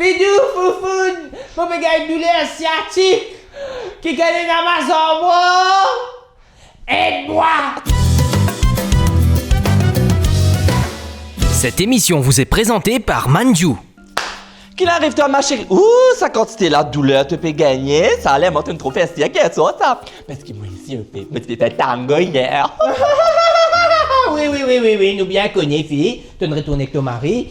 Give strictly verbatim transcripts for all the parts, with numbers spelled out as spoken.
Fidou, Foufoun, mo pe gagn douler siatik, kikenn ena mazanbron, ed mwa! Cette émission vous est présentée par Mandiou. Ki'nn ariv twa, ma chérie? Ou, sa kantite la douler to pe gagne, sa ler mwa to'nn tro fer sek yer swar sa. Parski mwa osi, mo pe, mo ti pe fer tango yer. Wi, wi, wi, wi, wi, nou bien kone, fi, to'nn retourn ek to mari,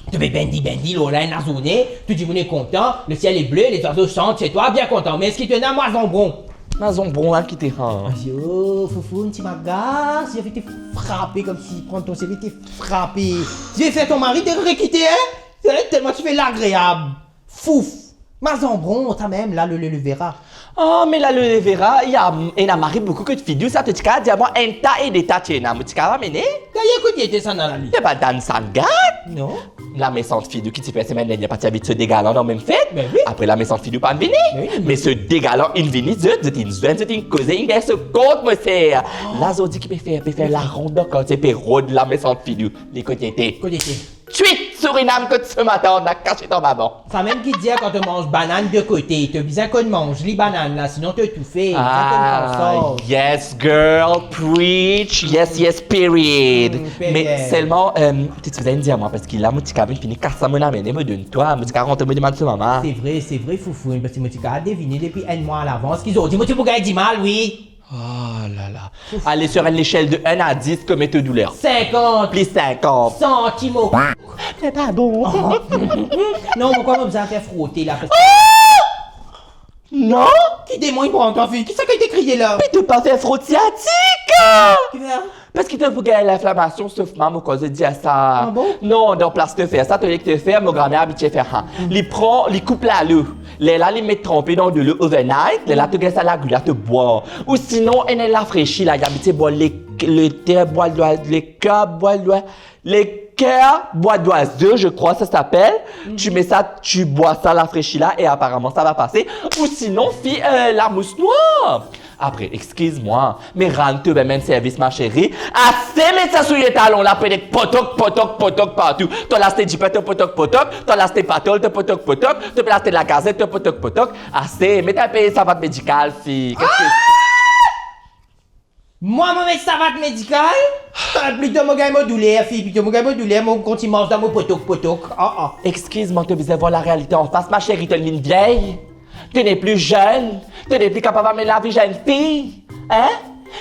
to pe bandi, bandi lor la enn lazourne, tou dimoun e kontan, le ciel est bleu, les oiseaux chantent, c'est toi, bien kontan. Me eski to ena mazanbron? Mazanbron la ki to ena? Ayo, Foufoun, ti magas, li anvi to frape koumsi pran to seve, to frape. Ti pe fer to mari to rekite, hein? Eh, telman ti fer lagreab. Fouf. Mazanbron, ta mem, la, le, le, aloe vera. Ah, me la, aloe vera, ena mari boukou kot Fidou, sa to ti kav dir mwa enn ta e de ta ti ena, mo ti kav amene. Dayer kot li ete sa, Nalali? Li pa dan sa gard. Non. Lame sant Fidou ki ti fer semenn dernie, pa ti invit so de galan dan mem fet. Me wi. Apre lame sant Fidou pa'nn vini. Me wi, me me so de galan inn vini, zot, zot inn zwenn, zot inn koze, inn gagn so kont, mo ser. La, zordi ki pe fer, pe fer laronn dan kartie, pe rod lame sant Fidou. Li kot li ete? Kot li ete? Twit Surinam kot so matann la, kasiet anba ban. Sa mem ki dir, kan to manz banann de kote, to bizin konn manz li banann la, sinon to toufe, bizin konn manz sa. Ah, yes, girl, preach, yes, yes, period. Mm, period. Me selman, euh, to ti bizin dir mwa, parski la, mo ti kav fini kas sa mo inn amene, mo donn twa, mo ti kav rant, mo demann so mama. Se vre, se vre, Foufoun, parski mo ti kav devine depi enn mwa alavans ki zordi mo ti pou gagn dimal, wi. Oh la la. Ale, sur enn leshel de enn a dis, konbien to douler? Sinkant. Plis sinkant. San, ti mo. Se pa bon. Non, mo krwar mo bizin fer frote la, parski... Non? Ki demon inn pran twa, fi? Kisa ki to kriye la? Me to pa fer frot siatik! Kifer? Parski to pou gagn linflamasion, sof mwa, mo koz dir sa. Ah bon? Non, dan plas to fer sa, to nek to fer, mo gramer abitie fer sa. Li pran, li koup lalo. Lerla li met tranpe dan delo overnight, lerla to gagn sa lagou la, to bwar. Ou sinon, ena enn lafresi la, li abitie bwar le, le ter, bwar lwa, le ker, bwar lwa, le ker, bois d'oiseau, je crois ça s'appelle. Tu mets ça, tu bois ça, lafresi la, et apparemment ça va passer. Ou sinon, fi, euh, lamous nwar. Apre, exkiz mwa, me rann to bann servis, ma chérie. Ase met sa soulie talon la, pe nek potok, potok, potok partou. To al aste dipen, to potok, potok. To al aste patol, to potok, potok. To pe al aste lagazet, to potok, potok. Ase, met inpe savat medikal, fi. Keske... Ah! Mwa, mo met savat medikal? Ah, plito mo gagn mo douler, fi. Plito mo gagn mo douler, mo kontign marse dan mo potok, potok. Ah, ah. Exkiz mwa, to bizin vwar larealite anfas, ma chérie, to vinn viey. To nepli zenn, to nepli kapav amenn lavi zenn fi, hein?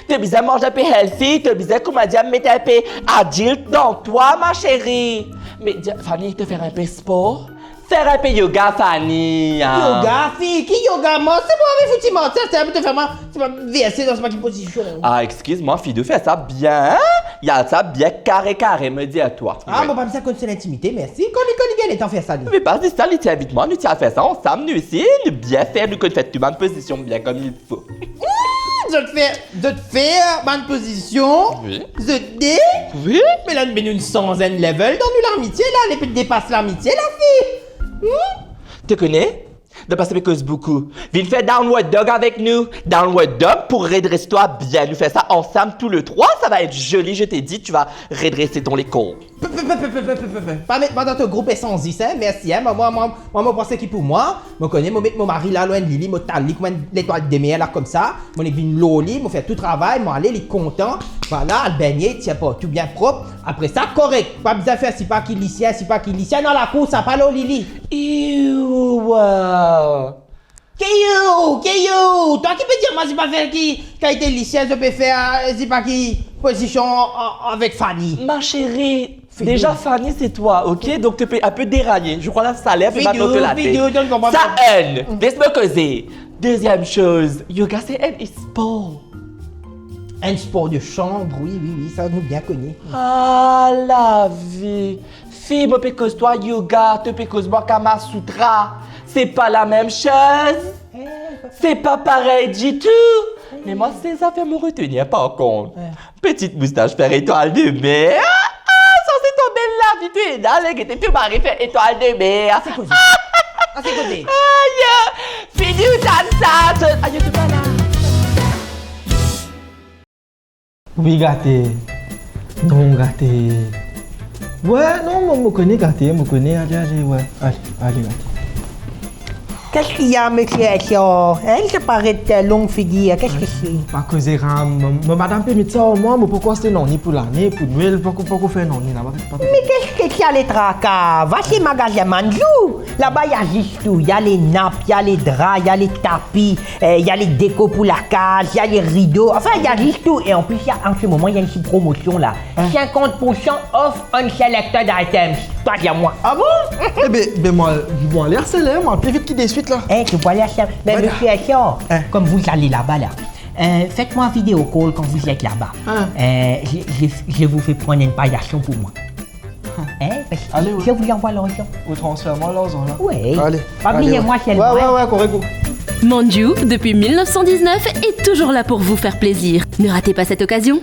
To bizin manz inpe healthy, to bizin, kouma dir, met inpe adilt dan twa, ma chérie. Me, di, Fanny, to fer inpe spor? Fer inpe yoga, Fanny, hein? Yoga, fi? Ki yoga? Mwa, se mwa, me fouti manti, se mwa, to fer mwa, se mwa verse dan se mwa ki pozision. Ah, exkiz mwa, Fidou fer sa bien, hein? Li al sa bien kare kare, mo dir twa. Ah, wi. Mo pa bizin konn so lintimite, mersi. Kan li, kan li gagn letan fer sa, li? Me pa zis sa, li ti invit mwa, nou ti al fer sa ansam, nou osi, nou bien fer, nou konn fer tou bann pozision bien kouma il faut. Hmm, zot fer, zot fer bann pozision, wi, zot de? Wi. Me la, nou, nou sanz enn level dan nou lamitie la, li pe depas lamitie la, fi. Hmm? To kone? Non, pa sa pe koz boukou. Vinn fer downward dog avek nou. Downward dog pou redres twa bien. Nou fer sa ansam tou le trwa. Ça va être joli, je te dis, tu vas redresser ton le corps. Pe, pe, pe. Pa met mwa dan to group esanzis, hein. Mersi, hein. Mwa, mwa, mwa, mwa, mo pran seki pou mwa. Mo kone, mo met mo mari la lor enn lili, mo tal li kouma enn letwal de mer la koumsa. Mo nek vinn lor li, mo fer tou travay, mo ale, li kontan. Vwala, al bengne, tir partou bien prop. Apre sa, korek. Pa bizin fer sipa ki lisien, sipa ki lisien dan lakour, sa pa lor lili. Ew! Ki ew? Ki ew? Twa ki pe dir mwa sipa fer ki kalite lisien zot pe fer, eh, sipa ki pozision a-, avek Fanny? Ma chérie, Fidou. Déjà Fanny, c'est toi, ok? Donc, tu peux un peu dérailler. Je crois la, ça a l'air un peu mal dans la tête. Fidou, Fidou, donn konpran. Ça, un. Laisse-moi causer. Deuxième chose, yoga, c'est un sport. Enn spor de chanm, wi, wi, wi, sa nou bien kone. Ah, lavi! Fi, mo pe koz twa yoga, to pe koz mwa Kama Sutra. C'est pas la même chose. Eh, c'est pas pareil du tout. Mais moi, ces affaires m'ont retenu, par contre. Eh. Petite moustache faire étoile de mer. Ah, ah, sa se to bel lavi, to ena, ale gete to mari fer étoile de mer. Ase koze. Ase koze. Ayo, Fidou, tann sa, to, ayo, to pa la. Wi, gate. Non, gate. Ouais, non, mo, mo kone gate, mo kone, ale, ale, ouais, ale, ale, gate. Qu'est-ce qu'il y a, monsieur Hector? Hein, sa paret, euh, long figir, qu'est-ce que c'est? Pa koze ram, mo, mo madam pe met sa ar mwa, mo pankor aste nanye pou lane, pou Nwel, pankor, pankor fer nanye la, pa, pa, pa. Mais qu'est-ce que c'est, les tracas? Va chez magasin Manjoo. Laba, il y a zis tou. Il y a les nappes, il y a les draps, il y a les tapis, euh, il y a les décos pour la case, il y a les rideaux. Enfin, il y a zis tou. Et en plus, il y a, en ce moment, il y a une petite promotion là. Hein? Cinquante pour cent off on selected items. Pas à moi. Ah bon? Eh ben, ben, mo, mo ale asteler, mo, pli vit ki deswit la. Eh, tu peux aller acheter. Mais voilà. Monsieur Hector, hein? Comme vous allez là-bas là, euh, faites-moi un vidéo call quand vous êtes là-bas. Hein? Euh, je, je, je vous fais prendre une paillasson pour moi. Hein? Parce que je vous envoie l'argent. Ou transfer mwa larzan la. Oui. Ale, ale, ouais. Pas oublier moi seulement, ouais, ouais, hein. Ouais, korek. Manjoo, depuis mille neuf cent dix-neuf, est toujours là pour vous faire plaisir. Ne ratez pas cette occasion.